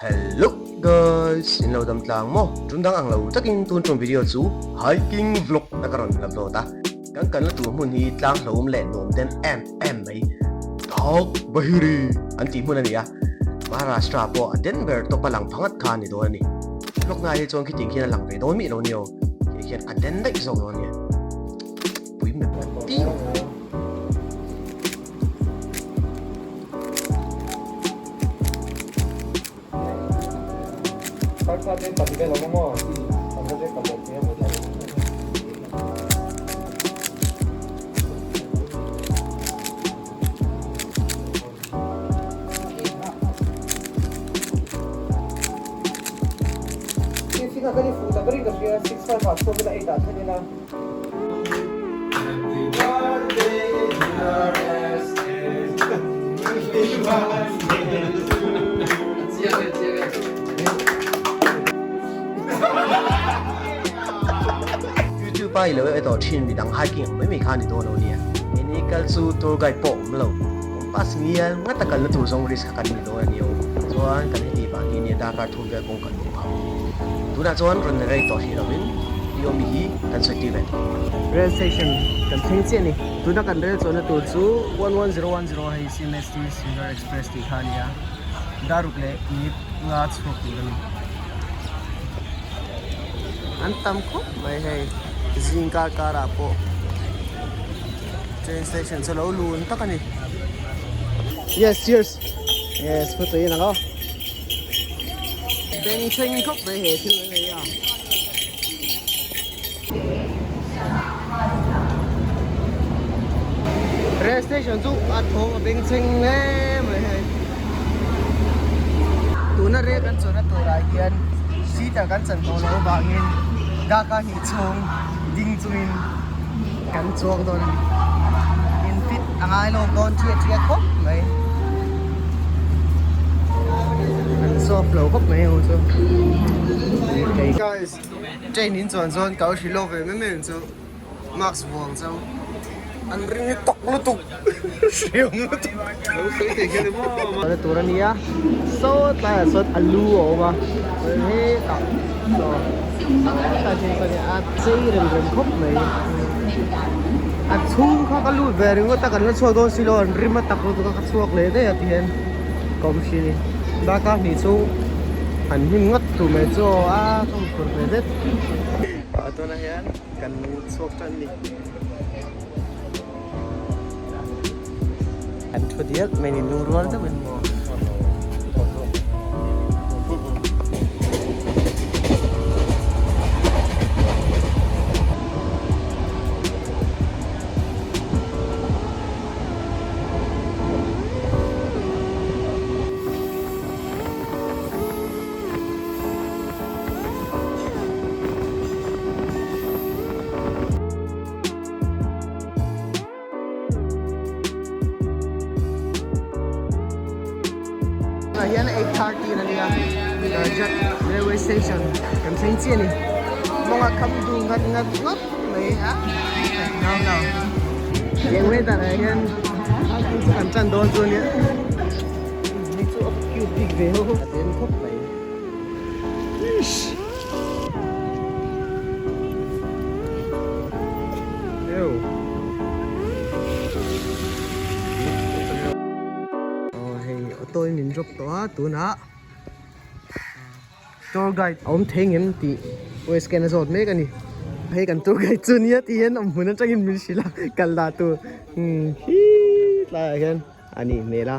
Hello guys, in lo dam tlang maw? Tum dang ang lo takin tun tum video chu hiking vlog na ka rawn upload a. Kan kalna tur hmun hi tlang hlauhawm leh nuam den em em mai Thak Bahiri an tih hmun a ni a. Maharashtra pawh a den ber tawp a lang phangat kha a ni dawn a ni. Vlog na hi chuan khiting khian a lang ve dawn mih lo nia aw. Khi khian a den daih zawk dawn a nia. Pui mep mep tiu. YouTube a i lo e tawh thin midang hiking ang mai mai kha a ni dawn lo nia. Keini kal chu tour guide pawh awm lo. Compass ngial ngata kalna tur zawng risk kha kan ni dawn a ni aw. Chuan kan heti vang hi nia darkar thum vel kawng kan awm phah. Tunah chuan rawn rei tawh hrih lovin i awmi hi kan sawi tir ve tawh. Rail station kan thleng chiah a ni. Tuna kan rail chuanna tur chu 11010 hei CMST Silver Express tih kha a ni a. Daruk leh minute nga chhuak tur a ni. An tam khawp mai hei zing kar karah pawh train station chu lo lun tak a ni. Yes cheers yes phu tui in ang aw. Bengchheng khawp mai he thil mai mai a. Rail station chu a thawng a bengchheng hle mai hei. Tuna rail kan chawlhna turah hian seat ah kan chan tawh loh avangin daka hnih chhung ding chungin kan chuang dawn a ni. In fit a ngai lawk dawn ṭhiah ṭhiah khawp mai. An soft lo khawp mai ho chu. Guys, train in chuan chuan kal hrilh lawk ve mai mai ang chu mask vuang chu an ring hi tawk lutuk hriam lutuk. Lo tur a nia saw tlaiah sawn alu a awm a chuan hetah saw tlaiah sawn a chei rem rem khawp mai a chhung kha ka lut ve ringawt a kan la chhuak dawn silo an rim a tak lutuk a ka chhuak leh daih a ti hian ka awm thin a ni darkar hnih chu an hnim ngawt tur mai chu aw a ka hmu phur ve zet ah tunah hian kan chhuak tan a ni. An thu diak mai ni lung rual deuh in maw. Tunah hian 8:30 a nia Karjat railway station kan thleng chiah a ni mawng a kham duh ngat ngat ngawt mai a no no eng weather ah hian kan chan dawn chu a nia hei chu a cute bik ve ho a den khawp mai eish. Aw hei auto in min drop tawh a tunah tour guide a awm thei ngem tih voice scan a zawt mek a ni hei kan tour guide chu nia tih hian awm hmun atangin min hrilh a kal dah tur umm hi tlaiah hian a nih hmel a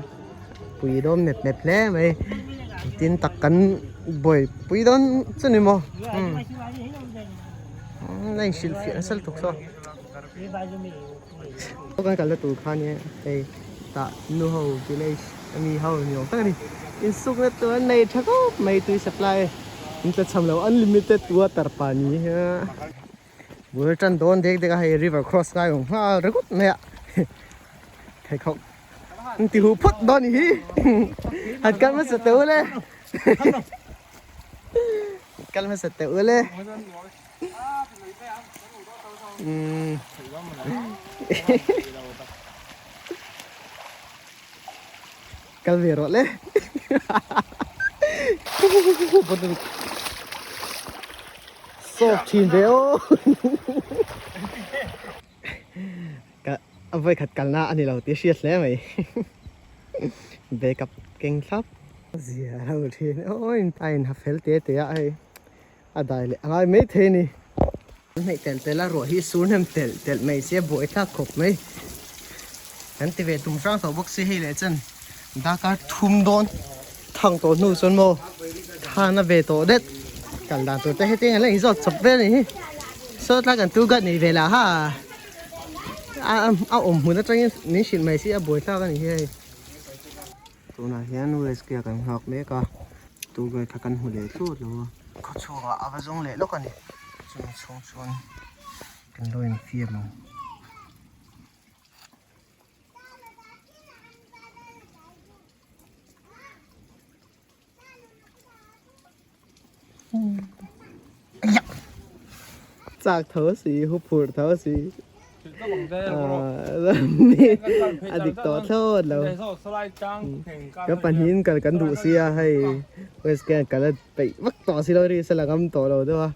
pui dawn mep mep hle mai tin tak kan buai pui dawn chu ni maw umm a inhrilh fiah nasa lutuk saw kan kalna tur kha nia hei tah nu ho village ami ho ni awm tak a ni insukna tur an nei tha khawp mai tui supply in tla cham lo unlimited water pani hi bul tan dawn dek dek a hei river cross ngai awm nghal ringawt mai a pheikhawk an ti huh phawt dawn ni hi han kal hmasa teh ule kal hmasa teh ule umm kal ve rawh le. Soft thin ve aw. Ka a vawi khat kalna a ni lo tih a hriat hle mai. Backup keng thlap. Zia lo thin aw in a in ha fel te te a hei a dai leh a ngai mai thei a ni. An hnaih telh telh a ruah hi sur hnem telh telh mai sia buai thlak khawp mai. Kan ti ve tum hrang tawh bawk si hei leh chuan darkar thum dawn thang tawh hnu chuan maw than a ve tawh det. Kal dan tur te heti ang la inzawt chawp vel a ni hi. Saw tlai kan tour guide nei ve lah ha a a awm hmun atangin min hrilh mai si a buai thlak a ni hi hei. Tunah hian USK a kan nghak mek a, tour guide kha kan hmu leh tlut lo a. Khaw chhungah a va zawng leh lawk a ni, chumi chhung chuan kan lo infiam ang. Chak tho si, hu phur tho si. A dik tawh thlawt lo. Ka pahnihin kal kan duh sia hei West Camp kal a peih vak tawh si lo ri se la ngam tawh lo deuh a.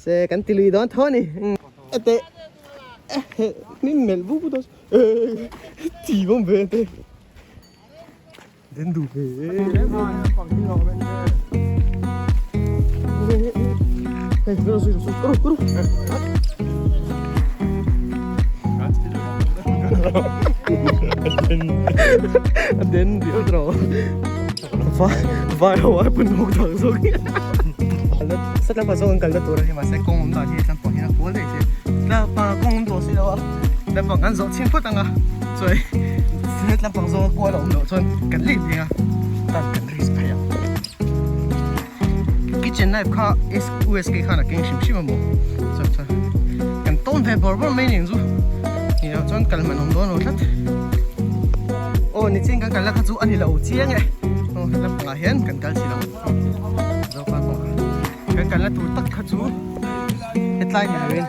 Se kan ti lui dawn tho a ni. Ete min melh vuk vuk dawn ti bawm ve te. Den duh ve Hey, ru ru ru ru ru. Den diu tro. Vai vai ho ai pun hok thang zawk. Sat lam pa zawk an kalna tur a ni mahse kawng awm dan hi tlang pang hian a kual daih che. Tlang pa kawng awm tawh si lo a. Tlang pang kan zawh chhin phawt ang a. Chuan tlang pang zawng a kual a awm loh chuan kan let ding a. Tan kan risk phei ang. Kitchen knife kha USK khan a keng hrim hrim a maw. Chuan chuan kan tawn ve bawr bawr mai nen chu. Ni loh chuan kal man awm dawn lo tlat. Aw nichin kan kalna kha chu a ni lo chiang e. Aw hetlam pangah hian kan kal chhin ang. Zopa pawh kan kalna tur tak kha chu hetlai ni loin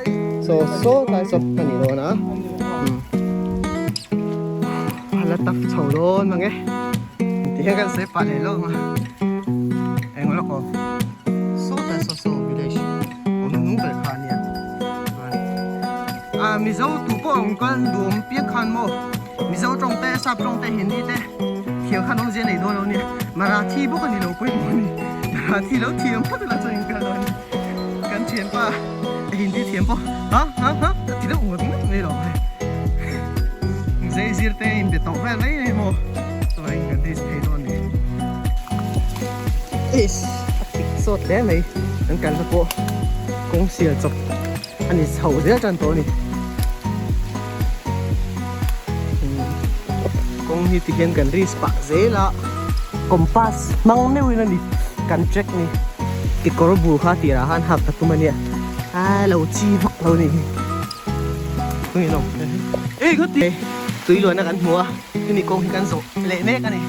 saw saw tlai saw ka ni dawn a. A la tak chho dawn mang e. Tihian kan sawi pah leh lawk ang a. Eng lawk aw. Saw tlai saw saw village awm nung ber kha a nia. Chuan ah Mizo tu pawh ang kal duam piang khan maw Mizo tawng te sap tawng te Hindi te thiam khan awmzia nei dawn lo nia. Marathi bawk a ni lo pawimawh a ni. Marathi lo thiam phawt ila chuan in kal dawn a ni. Kan thianpa Hindi thiam pawh ha ha ha a ti deuh ngawt ngawt mai lo hei. Zai zir te in be tawh vel mai mai maw chuan kan taste phei dawn a ni. Eiss a tik sawt hle mai kan kalna pawh kawng sial chawp a ni chho zel tan tawh a ni. Kawng hi tihian kan risk pah zel a compass hmang meuhin a ni kan track ni kekawr bur kha tirah khan hak ka tum a nia a lo chi vak lo a ni hi tui luanna kan hmu a hemi kawng hi kan zawh leh mek a ni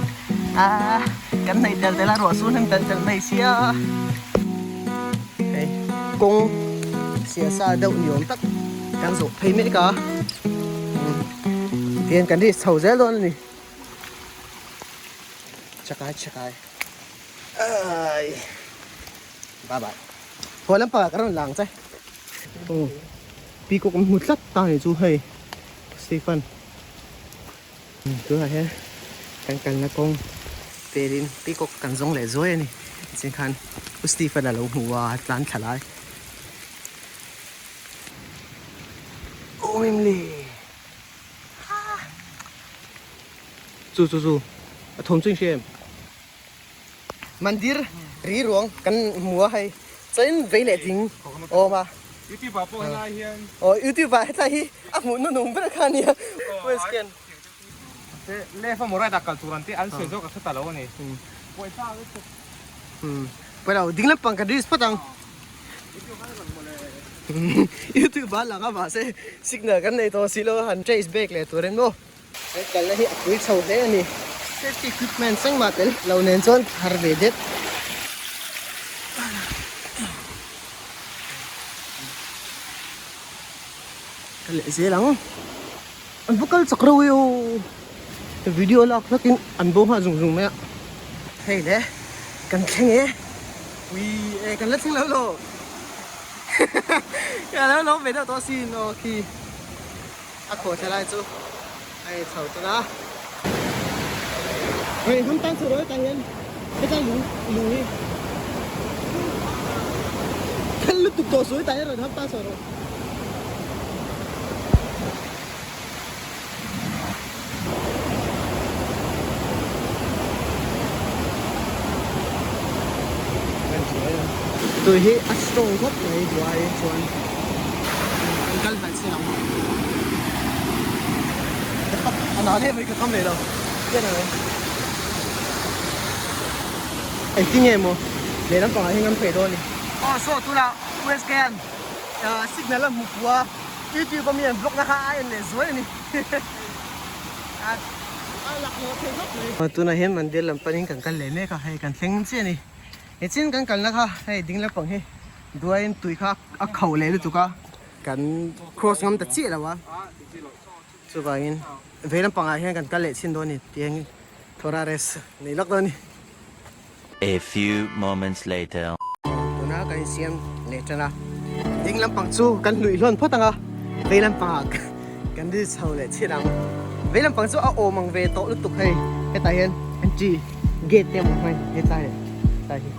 a kan hnaih tel tel a ruah sur hnem tel tel mai sia hei kawng siasa deuh ni awm tak kan zawh phei mek a tihian kan risk chho zel dawn a ni chakai chakai ai bye bye huan lampangah ka rawn lang che aw peacock an hmu tlat ta ni chu hei Stephen tunah hian kan kalna kawng velin peacock kan zawng leh zuai a ni tichuan khan u Stephen a lo hmu a tlan thla lai awm em le chu chu chu a thawm chu in hria em mandir ri ruang kan hmu a hei chuan vei leh ding awm a youtube ah pawh helai hian aw youtube ah hetlai hi a hmuh nu nung ber kha ania voice scan left a maw right ah kal tur an tih an sawi zawk a hre ta lo a ni pawisa lutuk pawilo ding lampang kan risk phawt ang youtube ah lang a mahse signal kan nei tawh si lo a han trace back leh tur in maw. He kalna hi a pui chho hle a ni. Safety equipment seng mah tel lo nen chuan har ve det. Ka leh zel ang. An va kal chak reuh e aw. Video lak hlakin an bo nghal zung zung mai a. Hei le kan thleng e. Ui e kan la thleng lo lo ka lo lawm ve deuh tawh asin aw khi a khaw thla lai chu a ei chho tan a. Hei hnam tan chho rawh hetah hian hetlai lung lung hi kal lutuk tawh suh hetah hian rawn hnam tan chho rawh. Tui hi a strong khawp mai duai chuan kan kal hnaih chiang ang a na hle mai ka kham leh lo chian ang e engtin nge maw lehlam pangah hian kan phei dawn a ni. Aw saw tunah USK an signal a hmu pua. YouTube a mi an vlog na kha a en leh zuai a ni. A laklawh thei khawp mai. Tunah hian mandir lam panin kan kal leh mek a, hei kan thleng chiah a ni. Nichin kan kalna kha hei ding lampang hi duaiin tui kha a kho leh lutuk a, kan cross ngam ta chiah lo a. Chuvangin vei lampangah hian kan kal leh chhin dawn a ni tiang thawra rest nei lawk dawn a ni. A few moments later. Tuna kan insiam leh tan a, ding lampang chu kan hluih hlawn phawt ang a, vei lampangah kan ri chho leh chhin ang. Vei lampang chu a awm ang ve tawh lutuk hei, hetah hian entry gate te a awm hmai hetlai leh hetlai hi.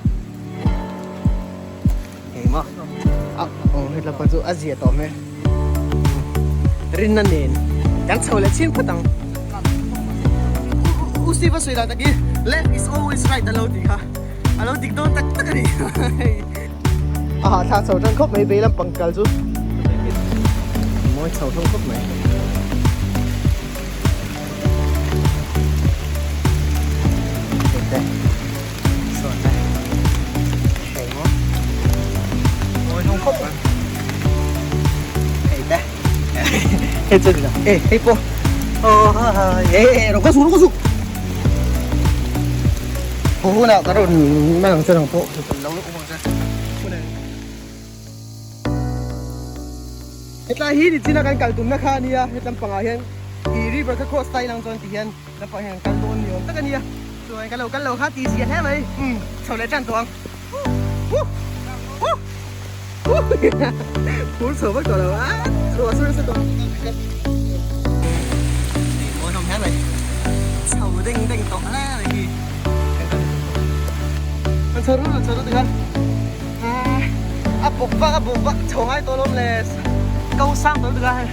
Hei maw a aw hetlai pawh chu a zia tawh hmel. Rinna nen kan chho leh chhin phawt ang. U Steve a sawi lah tak hi left is always right a lo tih kha a lo dik dawn tak tak a ni. A hahthlak chho tan khawp mai vei lampang kal chu mawi chho hlawm khawp mai. Hei te. Hetlai hi nichina kan kal tumna kha a nia hetlam pangah hian ih river kha cross ta ilang chuan ti hian lampang hian kan kal dawn ni awm tak a nia. Chuan ka lo kal lo kha tih zia hle mai. Umm chho leh tan tawh ang. Phur chho vak tawh lo a ruah sur nasa tawh. Mawi hlawm hle mai. Chho deng deng tawh hle mai hi. An chho rul an chho rul tikhan a bawk vak a bawk vak chho ngai tawh lawm le ko sang tawh lutuk a hei.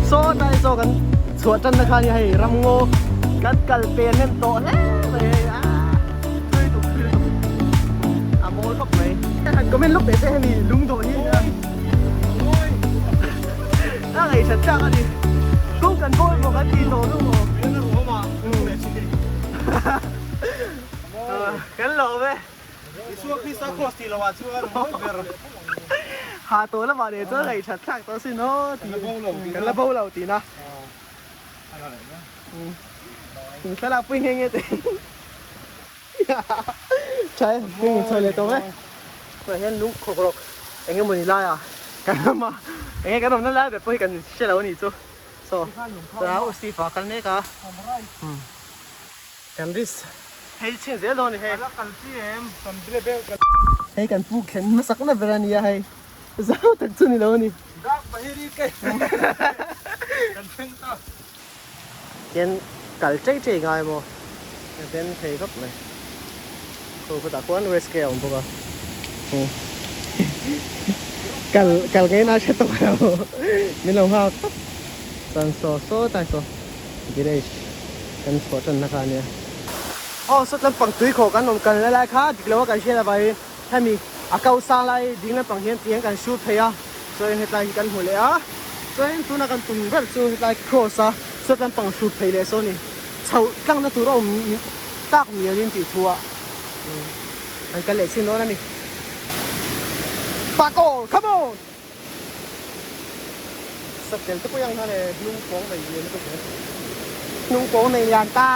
Saw tlai saw kan chhuah tan na kha nia hei ramngaw kan kal pen hnem tawh hle mai hei a tui tuk tui tuk a mawi khawp mai han comment lawk teh se hemi lungdawh hi a ngaihṭhat thlak a ni kawng kan bawl maw kan tih tawh nu maw kan lawm e. Isua Krista cross tih loh ah chuan mawi ber. Ha tawh lamah leh chuan ngaih that thlak tawh sin aw tih kan la bo lo tihna. Thlalak pui nghe nghe te. Tha e, heng in chho leh tawh e. Tunah hian lung khawk rawk eng emawni lai ah kan awm a, eng nge kan awmna lai ber pawh hi kan hre lo a nih chu. Saw, tunah u Steve a kal mek a. Kan risk hei chhin zel dawn a ni hei. Ala kal chi em kan bile bel kan. Hei kan pu thlen hmasak na ber a nia hei zau tak chu ni lo a ni. Dak bahiri ke kan thleng ta. Hian kal chei chei ngai maw a den thei khawp mai. Khu khutah khuan USK a awm bawk a. Kal kal ngei na hre tawh lo min lo nghak tawp. Chuan saw saw tlai saw village kan chhuah tanna kha ania. Aw sawt lampang tui khawh kan awm kal na lai kha dik lo a kan hriat avangin hemi a ko sang lai ding lampang hian tiang kan hrut phei a chuanin hetlai hi kan hmu leh a chuanin tuna kan tum ber chu hetlai cross a sawt lampang hrut phei leh saw ni chho tlangna tur a awm tak mialin tih thu ah kan kal leh chin dawn a ni. Pakawr come on! Satel te pawh hi ang hian e hnung pawng nei lian lutuk e. Hnung pawng nei lian ta.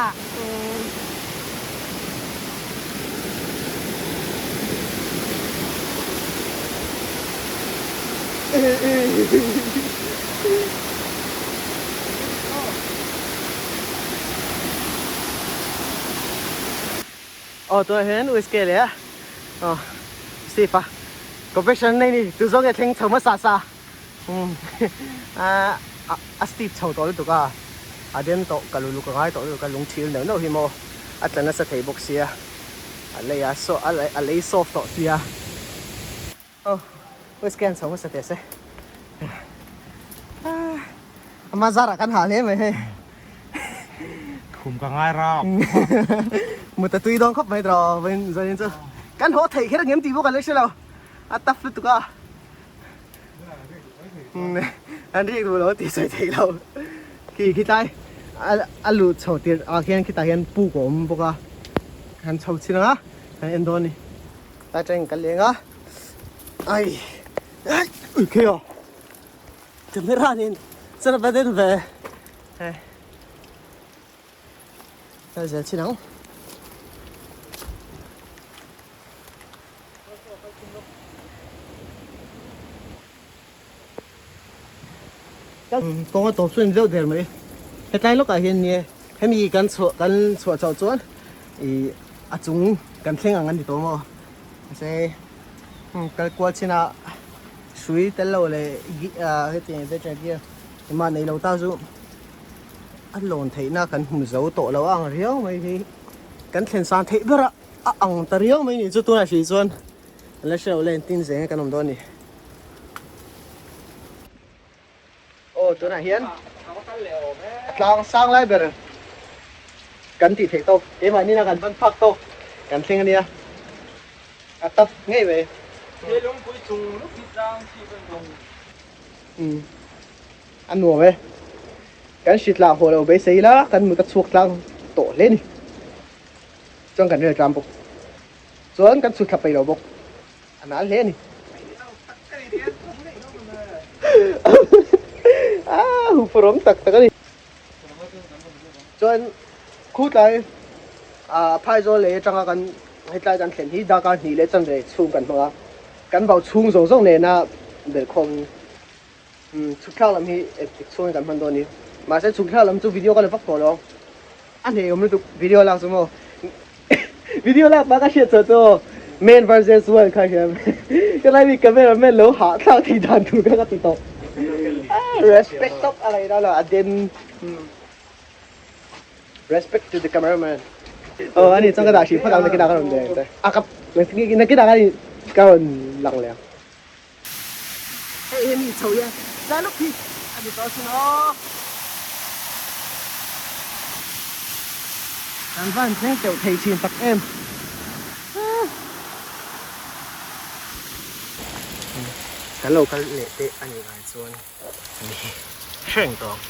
Aw tunah hian USK leh a aw Steve a competition nei ni tu zawng nge thleng chho hmasa sa a a Steve chho tawh lutuk a a den tawh ka luluk a ngai tawh lutuk a lung thil neuh neuh hi maw a tla nasa thei bawk sia a lei a saw a lei soft tawh sia aw USK an chho hmasa teh se ama zarah kan hah hle mai hei. Khum ka ngai rap. Mut a tui dawn khawp mai tawh vawiin zanin chu kan haw theih kher angem tih pawh kan la hre lo a tough lutuk a an riak duh lo tih sawi theih lo khi khi tlai a luh chho tirh ah khian khitah hian puk a awm bawk a kan chho chin ang a kan en dawn a ni tlai atangin kan leng a ai ai ui khi aw camera nen chuan a va den ve. Hei kal zel chin ang. Kawng a tawp chu in deuh der mai. Hetlai lawkah hian nie hemi kan chhuah kan chhuah chauh chuan ih a chung kan thleng ang a ni tawh maw. Mahse kal kual chin ah hrui tel lo leh hetiang adventure gear Engmah nei lo ta chu a lawn theihna kan hmu zo tawh lo a ang riau mai hi kan thlen san theih ber a a ang ta riau mai ni chu tunah hrih chuan an la hre lo le tin zeng kan awm dawn a ni. Aw tunah hian a tlang sang lai ber kan tih theih tawk keimahni na kan ban phak tawk kan thleng a nia a tap ngei mai. He lungpui chung luk hi tlang chhip a ni bawk. Umm a nuam e. Kan hritlah haw lo beisei ila kan mut a chhuak tlang tawh hle ni. Chuan kan rel tlang bawk. Chuan kan chhut thla peih lo bawk. A nal hle a ni. Ah huphurhawm tak tak a ni. Chuan khu tlai ah phaizawl lei atanga kan hetlai kan thlen hi darkar hnih leh chanve chhung kan hmang a. Kan vau chhung zawng zawng nena belhkhawm chhuk thlak lam hi engtik chhungin kan hman dawn ni. Mahse chhuk thlak lam chu video ka la vak tawh lo. A hnehawm lutuk video lak chu maw. Video lak pah ka hriat chhuah chu aw man versus wild kha hian ka lai mi camera man lo hah thlak thei dan tur kha ka ti tawh. Respect tawp a ngaih dan lo a den. Respect to the cameraman. Oh, ani chuan ka dah hrih phawt ang nakinah ka rawn leng che. A ka nakinah ka ka rawn lang leh ang. Hei hemi chho hian tlai lawk hi a ni tawh asin aw. Kan va han thleng teuh thei thin tak em. Kan lo kal leh teh a nih lai chuan. Hreng tawng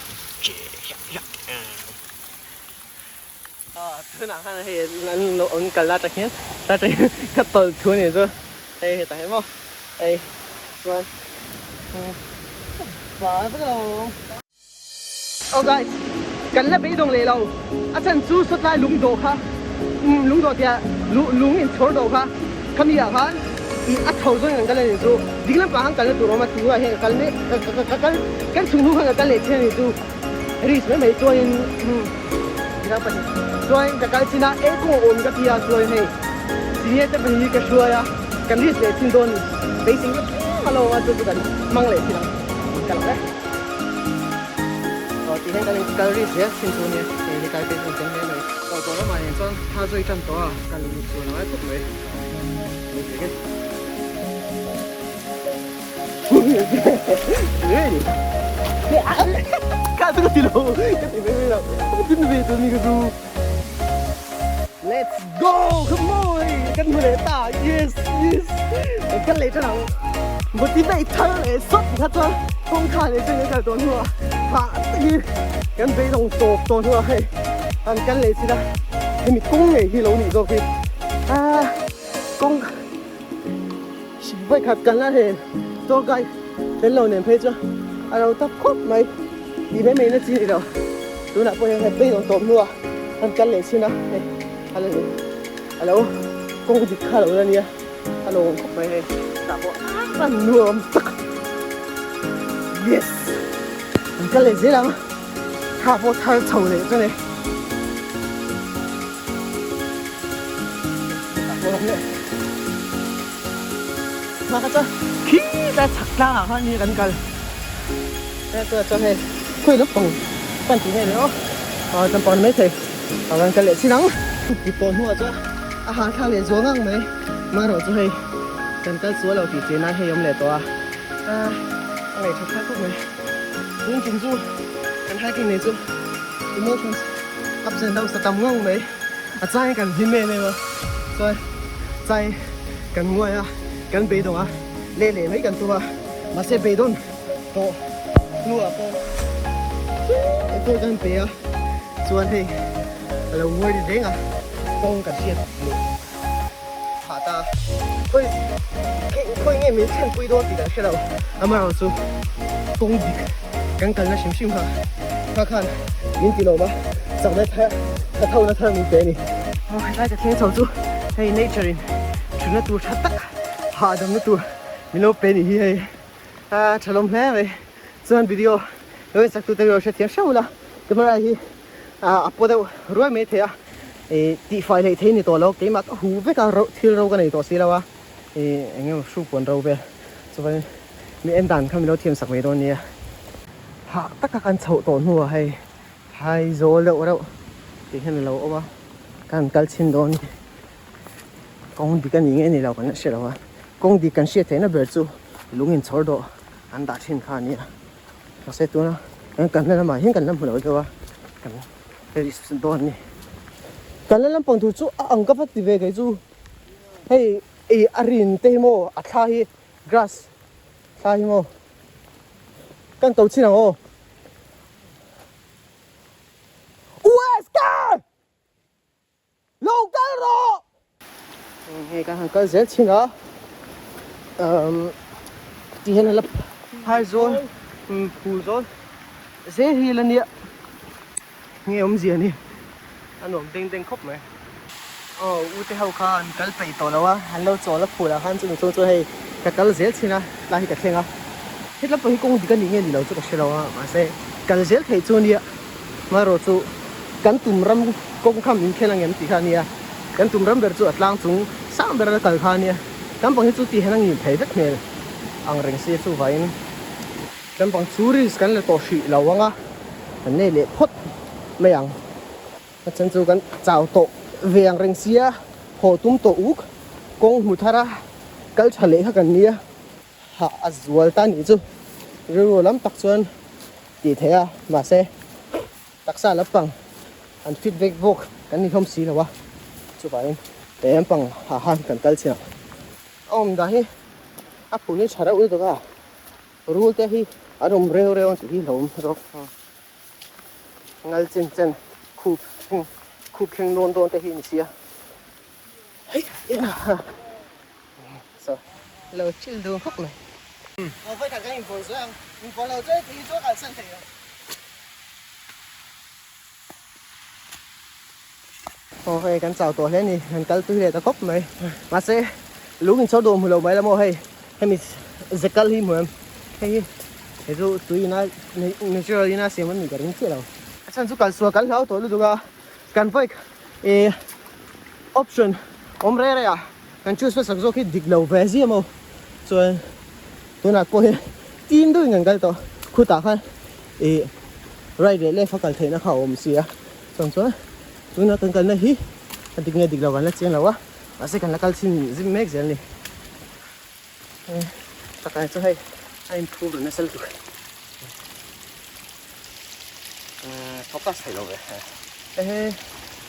che hiah hiah tunah khan hei an lo an kal la tang hian ta tang hian ka tawlh thu a nih chu hei hetah hian maw hei chuan va vek lo oh guys kan la beidawng leh lo a chhan chu sawtlai lungdawh kha lungdawh tia lung inchhawr dawh kha khami ah khan Ih a chho zawng in kan kal a nih chu ding lampang khan kalna tur a awm a tunah hian ka kal mek ka kal kan chhung hnu khan ka kal leh thin a nih chu risk mai mai chuan in ding pahnih chuan ka kal chin a e kawng a awm ka ti a chuan hei senior te pahnih hi ka hruai a kan risk leh thin dawn beisei na tlem a lo awm a chu chu kan hmang leh thin ang ka lang e aw tih hian kan kal risk zel thin chu ania hei hi kai phei chu kan hle mai aw tawh lamah hian chuan thla zui tan tawh a kal chuan a ngai khawp mai. Let's go! Come on! Kan hmu leh ta! Yes! Yes! Kan leh tan ang. Motivate thar leh sawt kha chuan kawngkhar leh chuan kan kal tawh hnuah hah takin kan beidawng tawp tawh hnuah hei an kal leh chin a hemi kawng ngei hi lo nih zawk hi. Ah kawng vawi khat kan la hei tour guide tel lo nen phei chuan. A lo tap khawp mai. Tih mai mai na chi a ni lo. Tunah pawh hian hei beidawng tawp hnua an kal leh chin a, hei a la ni. A lo kawng dik kha a lo la nia, a lo awm khawp mai hei. Tah pawh a nuam tak. Yes! An kal leh zel ang. Thla pawh thar chho leh chuan e. Tah pawh a awm leh. Hma kha chuan khi tlai chhak tlangah khan hi kan kal he tunah chuan hei khawi lampang pan tih nge ni aw ah lampang ni maithei ah kan kal leh chin ang ti tawh hnuah chuan a hahthlak leh zual ngang mai amaherawh chu hei kan kal sual lo tih chian nan hei awm leh tawh a ah a ngaihṭhat thlak khawp mai tun tum chu kan hiking nei chu emotions ups and downs a tam ngang mai a changin kan hlim em em a chuan chai kan nguai a kan beidawng a leh leh mai kan tum a mahse beidawn tawh hnuah pawh pawh kan pe a chuan hei a lo nguai ri reng a kawng kan hriat leh phah ta a khawi khawi nge min thlen pui dawn tih kan hre lo amaherawhchu kawng dik kan kalna hrim hrim kha kha khan min ti lawm a chakna thar ka tho na thar min pe a ni. Aw helai ka thleng chho chu hei nature in thutna tur tha tak hahdamna tur min lo pe ni hi hei a tha lawm hle mai chuan video lo en chak tute erawh hrethiam hreuh ula camera hi a paw deuh ruai mai thei a ih tihfai hleih thei ni tawh lo keimah ka hu vek a ro thil ro ka nei tawh si lo a ih eng emaw hru puan ro vel chuan mi en dan kha min lo thiam sak mai dawn nia hah taka kan chhoh tawh hnuah hei Phai zawl deuh reuh tih hian a lo awm a, ka han kal chhin dawn kawng dik a ni nge ni lo kan la hre lo a, kawng dik kan hriat theihna ber chu lung inchhawr dawh an dah thin kha a ni a, mahse tuna kan kalna lamah hian kan la hmu lo deuh a, kan risk dawn a ni. Kalna lampang tur chu a ang ka va ti ve kei chu hei ih a rin te hi maw a thla hi grass thla hi maw kan ko chin ang aw. Wesker! Lo kal rawh! Hei kan han kal zel thin a, umm ti hian a la phai zawl phul zawl zel hi la nia nge awmzia ni a nuam deng deng khawp mai. Aw u te ho kha an kal peih tawh lo a, an lo chawl a phul ah khan chumi chhung chu hei ka kal zel thin a, tlai hi ka thleng a, hetlai pawh hi kawng dik a nih nge ni lo chu ka hre lo a, mahse kal zel theih chu nia, hmarawh chu kan tum ram kawng kha min khen angem tih kha a nia, kan tum ram ber chu a tlang chung sang ber a kal kha a nia, kan bang hi chu tih hian a ngil thei vek hmel ang reng si chuvangin kan bang chu risk kan la tawh hrih lo ang a, kan nei leh phawt mai ang. A chan chu kan chau tawh ve ang reng sia, haw tum tawh uk, kawng hmu thar a, kal tha leh kha kan nia, hah a zual ta nih chu rilru lam tak chuan tih theih a, mahse taksa lampang an fit vek bawk kan ni hlawm si lo a, chuvangin leh lampang hah han kan kal chhin ang. A awm dah hi a phul hi tha reuh lutuk a, rul te hi an awm reu reu ang tih hi hlauhawm zawk. Ngal chen chen khup thleng khup thleng dawn dawn te hi ni sia hei so lo chill dun khawp mai. Aw vawikhat kan invawn zuai ang invawn lo chuan heti hi chu a kalsan thei lo. Aw hei kan chau tawh hle a ni kan kal tui leh ta khawp mai mahse lung inchhawr duh hmu lo mai la maw hei hemi ze kal hi hmu em hei hi hei chu tui ina natural ina siam an nih ka ring chiah lo a chhan chu kal sual kan hlau tawh lutuk a kan bike eh option awm rei rei ah kan choose hmasak zawk hi dik lo ve zia maw chuan tunah pawh hian team deuhin kan kal tawh khutah khan ih right leh left a kal theihna kha a awm si a. Chuan chuan tuna kan kalna hi a dik nge dik lo kan la chiang lo a, mahse kan la kal chhin zim mek zel a ni. Takah chu hei a inphur rih nasa lutuk focus thei lo ve ehe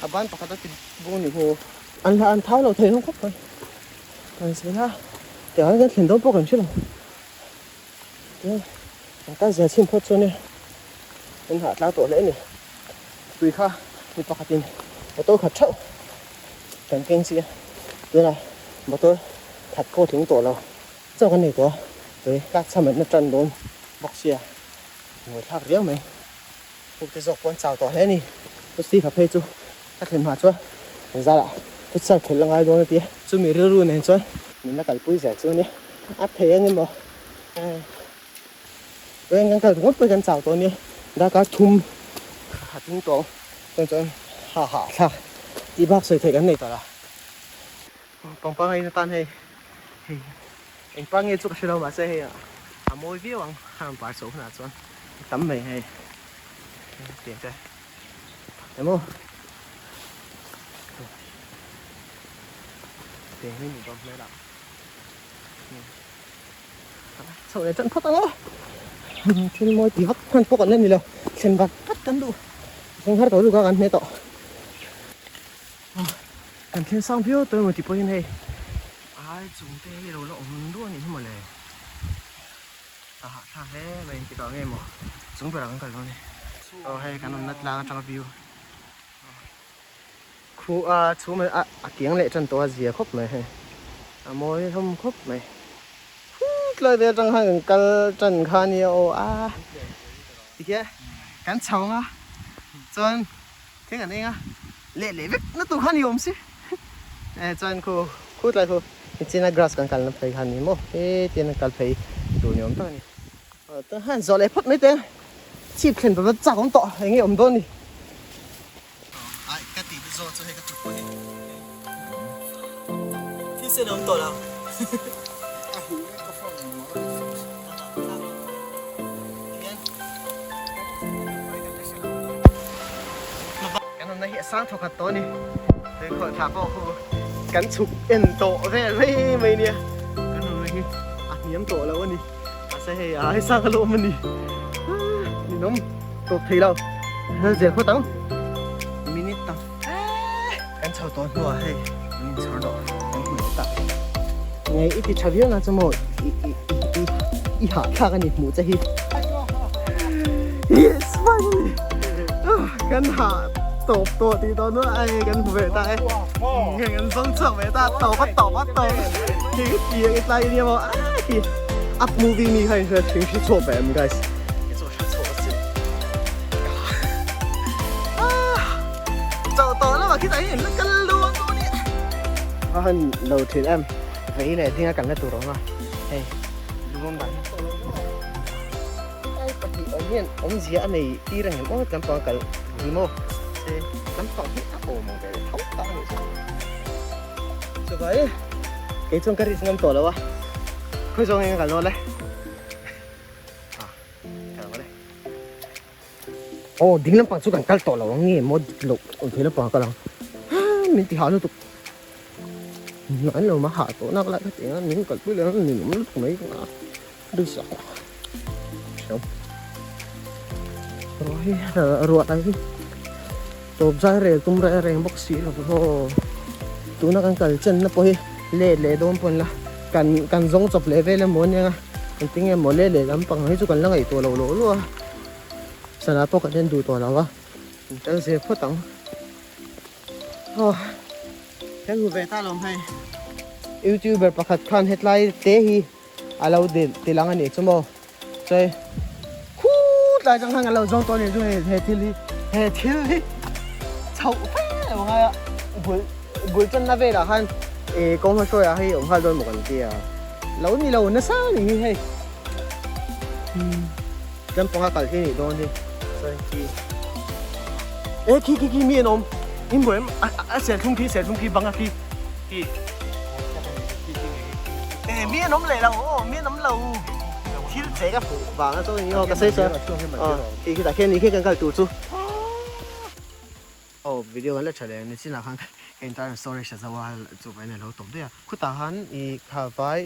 a ban pakhat a ti bawk a ni hu an hla an thau lo thei hlawm khawp mai kan sawi la tiang hian kan thlen dawn pawh kan hre lo tin kan kal zel chhin phawt chuan e an hahtlang tawh hle a ni. Tui kha mi pakhatin motor khat theuh kan keng si a, tunah motor khat pawh tling tawh lo chauh kan nei tawh a, tui tlak cham an la tan dawn bawk sia. Ngawithlak riau mai. Pukte zawk pawh an chau tawh hle a ni. Pu Steve-a phei chu ka thlen hma chuan kan zarah futsal khelh a ngai dawn a ti a. Chumi rilru nen chuan min la kalpui zel chu a nia. A thei ang emaw veng kan kal ringawt pawh hi kan chau tawh a nia. Darkar thum a tling tawh ang chuan chuan ha ha thlak tih bak sawi theih kan nei tawh lo. Pangpang a in atan hei hei engpang nge chu ka hre lo mahse hei a mawi viau ang a rawn par chho hunah chuan a tam mai hei tiang te emaw tiang hi ni dawn hmel a chho leh tan phawt ang aw thil mawi ti vak hman pawh kan la ni lo thlen vat vat kan duh thlen har tawh lutuk a kan hne tawh. Kan thlen sang viau tawh emaw tih pawhin hei ai chung te hi lo la awm duah a nih hi mawle a hahthlak hle mai engtik ah nge maw chung berah kan kal dawn a ni aw hei kan awmna tlang atanga view khu a chhum a a kiang leh tan tawh a zia khawp mai hei a mawi hlawm khawp mai tlai vel atang khan kan kal tan kha a nia aw a tikhian kan chho ang a chuan. Thing an eng a, leh leh vek na tur kha ni awm si. Eh chuan khu khu tlai khu nichina grass kan kalna phei kha ni maw he tian an kal phei tur ni awm tak a ni. Tah hian zawh leh phawt mai teh ang chhip thlen va va chak awm tawh eng nge awm dawn ni. Ai ka tih te zawh chu hei ka kut pawh hi thisen a awm tawh lo. A huh vek ka phone Kan awmna hi a sang thaw khat tawh a ni. Tui khawh thla pawh khu kan chhuk en tawh vel mai mai nia. Kan awmna hi a hniam tawh lo a ni. Mahse hei a ai sang alawm a ni. Ninawm tawp thei lo. Hel zel phawt ang. Minute tam fe kan chho tawh hnuah hei min inchhawr dawh kan hmu leh tak. Nge i ti tha viau na chu maw i i i i hahthlak a ni hmuh che hi. Yes finally kan hah tawp tawh tih tawh nuah ai kan hmu ve ta e. Nge kan zawng chhuak ve ta tawp a tawp a tawp hi ka ti ang i tlai nia maw a ti up movie mi kha in hre hre chhuak ve em guys. Kei chu ka hre chhuak asin. Chauh tawh lamah khi tah hian la kal lo ang dawn i. Va han lo thin em vei leh ding a kalna tur awm a hei lungawm dan hi helai pahnih awm hian awmzia a nei tir ang em aw tlampang a kal ni maw se tlampang hi a awm ang ve leh tho tak a nih chu chuvai kei chuan ka risk ngam tawh lo a khawi zawng eng a kal dawn le a kal ang le. Aw ding lampang chu kan kal tawh lo ang nge maw dik loh awm thei lampang a kal ang haa min ti hah lutuk an lo ma hah tawh nak lai kha ti ang min kalpui leh ang ninawm lutuk mai ka duhsak hriam ruah hi ruah lai hi tawp zai rel tum reng reng bawk si lo aw tuna kan kal chen na pawh hi let leh dawn pawn la kan kan zawng chawp leh vel emaw ania engtin nge maw let leh lampang hi chu kan la ngaihtuah lo lo lo a. Sana pawh kan en duh tawh lo a, kan kal zel phawt ang. Aw, kan hmu ve ta lo hei. Youtuber pakhat khan hetlai te hi a lo ti lang a nih chu maw. Chuai khuu tlai chang khan kan lo zawng tawh a nih chu hei he thil hi he thil hi chhoh fe lo ngai a bul bul channa velah khan ih kawng hmahruaiah hei awm nghal dawn maw kan tia lo ni lo nasa a nih hi hei. Tlem panga kal hi nih dawn hi chuan khi e khi khi khi mi an awm in hmu em a serthlum khi serthlum khi banga khi khi e mi an awm leh lo aw mi an awm lo thil che ka hmuh vang a chuan aw ka sawi sawi aw khi khi tah khian ni khi kan kal tur chu aw video kan la tha leh nichinah khan ka internal storage a zo a chuvangin a lo tawp daih a khutah khan ih kha vai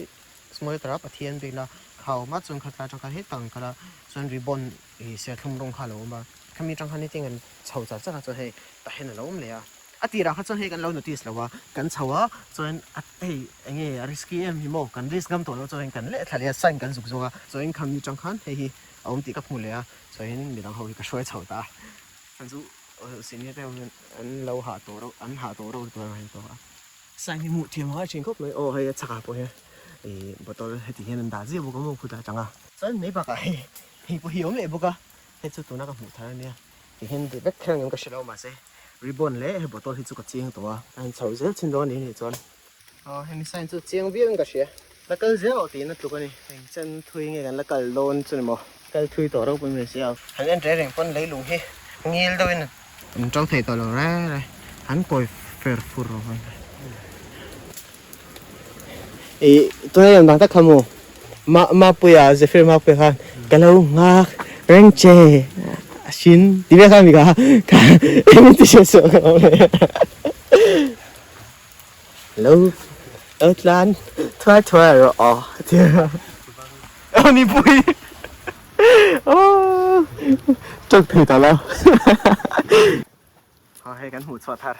Small tara Pathian bikna kha a awm a, chuan khatlai atang khan hetah an kal a, chuan ribbon ih serthlum rawng kha a lo awm a, khami atang khan hetiang an chho char char a, chuan hei tah hian a lo awm leh a, a tirah kha chuan hei kan lo notice lo a, kan chho a, chuan a hei eng nge a risky em hi maw, kan risk ngam tawh lo chuan kan leh thla leh a, sign kan zuk zawk a, chuan khami atang khan hei hi a awm tih ka hmu leh a, chuan midang ho hi ka hruai chho ta a, chuan chu senior te ho hian an lo hah tawh reuh an hah tawh reuh lutuk a ngaih tawh a. Sign hi hmuh thiam a ngai thin khawp mai. Aw hei a chhakah pawh hian ih bottle heti hian an dah ziah bawk a maw khutah atanga. Chuan mai bakah hei hei pawh hi a awm leh bawk a. Hei chu tuna ka hmuh thar ania ti hian ri vek kher ang em ka hre lo mahse ribbon leh he bottle hi chu ka chiang tawh a. A han chho zel chin dawn a ni nih chuan. Aw hemi sign chu chiang viau in ka hria. La kal zel aw tiin a tluk a ni. Eng chen thui nge kan la kal dawn chu ni maw. Kal thui tawh ropui mai si a. Han en reng reng pawn leilung hi ngil deuh in an to thei tawh lo reng reng. An kawi fer fur rawh mai. Ih tuna lem dang tak kha maw Ma Mapuia Zephyr Mapuia khan ka lo nghak reng che a hrin ti vel kha mi kha kha engin ti hriat suh ka lo le lo lo tlan thuai thuai rawh aw ti aw ni pui aw tawk thei ta lo Aw hei kan hmuh chhuah thar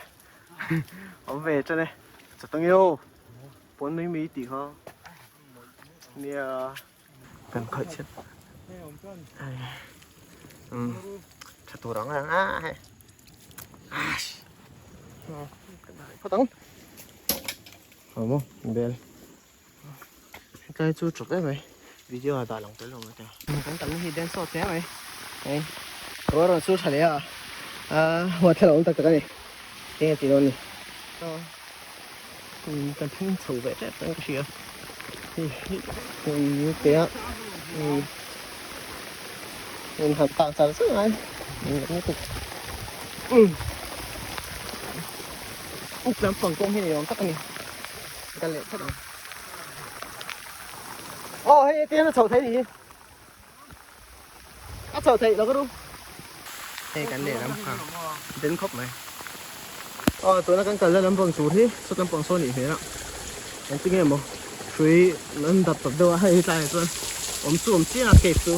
awm ve tan e chawtawng i aw pawn mai mai tih kha nia kan khawih chhiat umm tha tur ang ang a hei phawt ang aw maw bel Hetlai chu chawp em mai video ah dah lang tel lo mai ta. Kan tam hi den sawt hle mai hei ruah rawn sur tha leh a ah huat thla awm tak tak a ni enge tih dawn ni umm kan thleng chho ve tep ang ka hria hei hi umm te a umm in han tang char char mai umm uk lampang kawng hi ni awm tak a ni. Ka leh phawt ang. Aw hei etiang a chho thei ni hi. A chho theih lo ka ru. Hei kan leh lam kha den khawp mai. Aw tuna kan kalna lampang tur hi sawt lampang sawn nih hmel a. Engtin nge maw hrui an dap tawp deuh a hei tlaiah chuan awm chu awm chiang a cave chu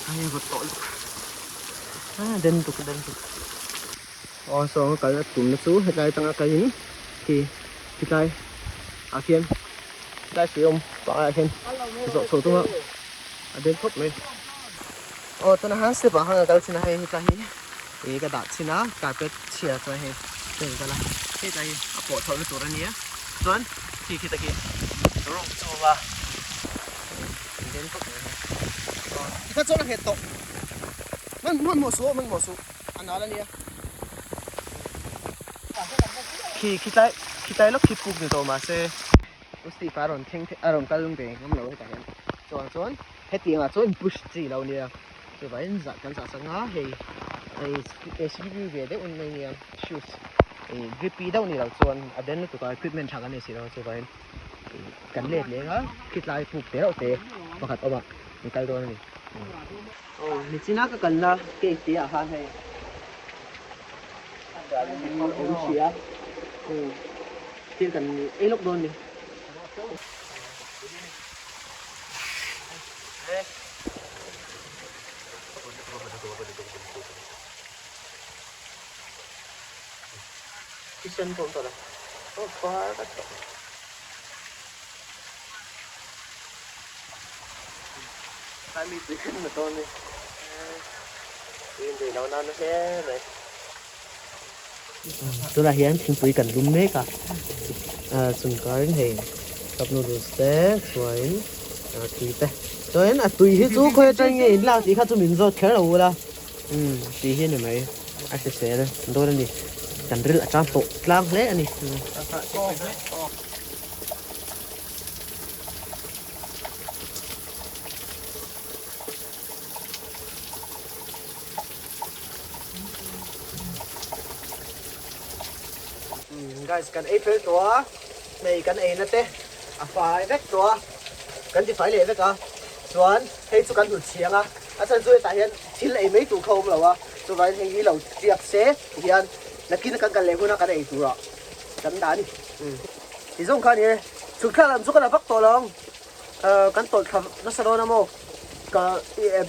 hei a vawt tawh lutuk a den tuk den tuk. Aw saw ang a kal a tumna chu hetlai atanga kalin khi khitlai ah khian tlai hrui awm pangah khian zawh chho tum a a den khawp mai. Aw tuna han step ah khan ka kal chin a hei hetlai hi ih ka dah chin a carpet chhia chuan hei ka in kal a hetlai hi a pawh chhoh na tur a nia chuan khi khi taki room chu a awm a den khawp mai hei. Aw tikha chuan a nghet tawh hmanhmawh suh hmanhmawh suh. A nal a nia. Khi khi tlai khi tlai lawk khi puk ni tawh mahse U Steve a rawn thleng a rawn kal ve ngam lo hetah hian chuan chuan hetiang ah chuan push chi lo nia chuvangin zah kan zah sak a hei hei slippery ve deuh mai nia shoes ih grippy deuh ni lo chuan a den lutuk a equipment tha kan nei si lo chuvangin kan let leng a khi tlai puk te reuh te pakhat awm a an kal dawn a ni. Aw nichina ka kalna cave te ah khan hei awm hria thil kan ei lawk dawn ni. Thisen pawh awm tawh lo aw far ka tawh. Tlai mi tui khin na dawn ni tui lo na na hle mai. Tunah hian thingpui kan lum mek a chung karin hei cup noodles te chuanin tui te chuanin a tui hi chu khawi atang nge in lak tih kha chu min zawt kher lo ula umm tui hi a ni mai a hrisel dawn a ni kan ril a tang tawh tlang hle a ni. Guys kan ei fel tawh a hei kan ei na te a fai vek tawh a kan ti fai leh vek a chuan hei chu kan hlut chiang a a chhan chu hetah hian thil ei mai tur kha a awm lo a chuvangin hei hi lo chiak se tihian nakin kan kal leh huna kan ei turah kan dah a ni. Ti zawng kha a ni e. Chhuk thla lam chu ka la vak tawh lo ang. Kan tawlh thla nasa dawn a maw. Ka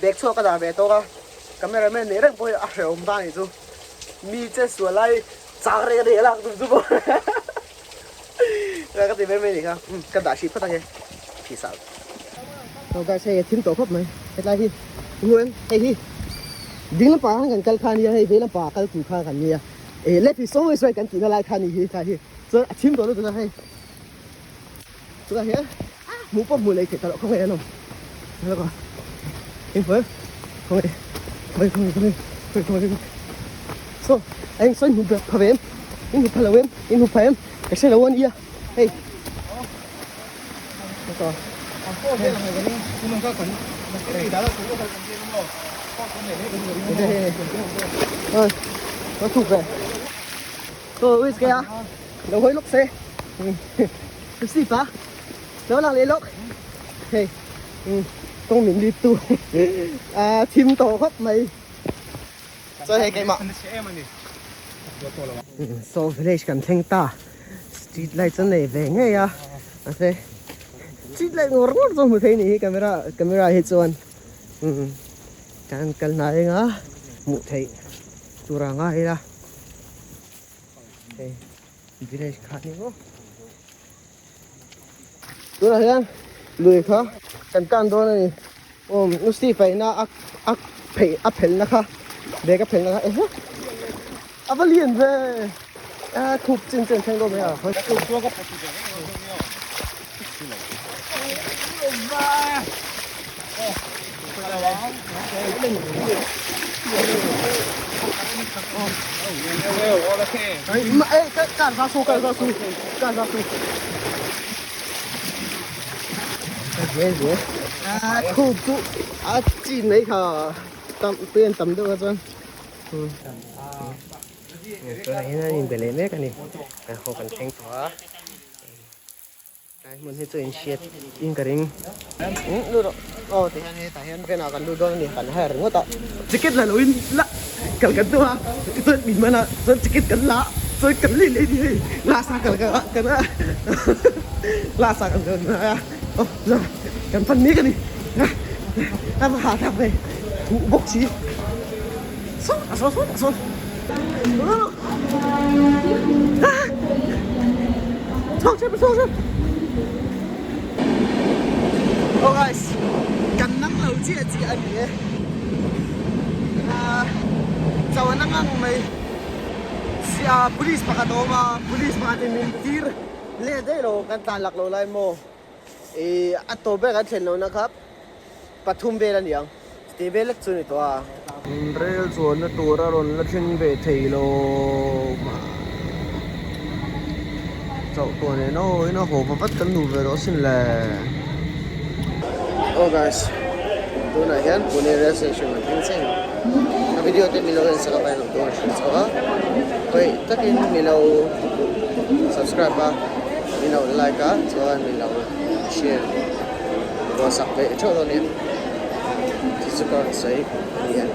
bag chhuak ka dah ve tawk a. Camera man nih reng pawh hi a hrehawm ta a nih chu. Mi che sual lai chak reng reng a lak tum chu maw. Ka ti mai mai a nih kha. Ka dah hrih phawt ang e. Peace out. So guys hei a thim tawh khawp mai. Hetlai hi hmuh em hei hi ding lampang ah khan kan kal kha a nia hei vei lampang ah kal tur kha kan nia. Left is always right kan tihna lai kha a nih hi hetlai hi. Chuan a thim tawh lutuk a hei chutah hian hmuh pawh hmuh leh theih ta loh khaw nge an awm hello ka hei hmuh em Khawngaih khawngaih khawngaih khawngaih khawngaih khawngaih saw a eng saw in hmu pha ve em in hmu pha lo em in hmu pha em ka hre lo a nia hei Ơ, thục về. Tôi ui kìa. Đâu hơi lúc xe. Cái gì phá? Đó là lấy lúc. Hey. Con mình đi tu. À, thim tổ khắp mày. Cho hei keimah. Saw village kan thleng ta. Street light chu nei ve ngei a. Mahse street light ngawr ngawr chu hmu thei ni hi camera camera hi chuan kan kal hnai eng a hmuh theih tur a ngai ila. Hei village kha ni maw. Tunah hian lui kha kan tan dawn a ni. Aw Musti paihna a a pheih a phelhna kha bag a phelhna kha ehe a va lian ve a khup chin chen thleng dawn mai a. A khup chu a chin mai kha tam tui an tam deuh a chuan tunah hian an inbe leh mek a ni kan haw kan thleng tawh a. Tlai hmun hi chu in hriat in ka ring. Lut rawh. Aw ti hian hetah hian van ah kan lut dawn a ni kan hire ringawt a. Ticket la loin la kal kan tum a chuan min man a chuan ticket kan la chuan kan lei leh ni hei last ah kal kan a last ah kan kal a aw chuan kan pan mek a ni a va hahthlak ve huh bawk si saw saw saw saw. Oh guys, kan nang lo chiah chiah a ni e. Chau an ang ang mai. Police pakhat a awm a, police pakhat in min tir leh daih lo kan tlan lak lo lai maw. I a tawp ber kan thlen lohna kha pathum vel a ni ang. Tih vel lek chu a ni tawh a. Rel chuanna tur a rawn la thleng ve thei lo mah. Chauh tawh nen aw ina haw va vat kan duh ve rawh asin le. Aw guys, tunah hian Pune rail station an thleng chiang a video te milo en sak a pahin awm hrilh chauh a hawi takin milo subscribe a milo like a chuan milo share buatsak ve theuh dawn nia. Chu chu ka rawn sawi a ni e.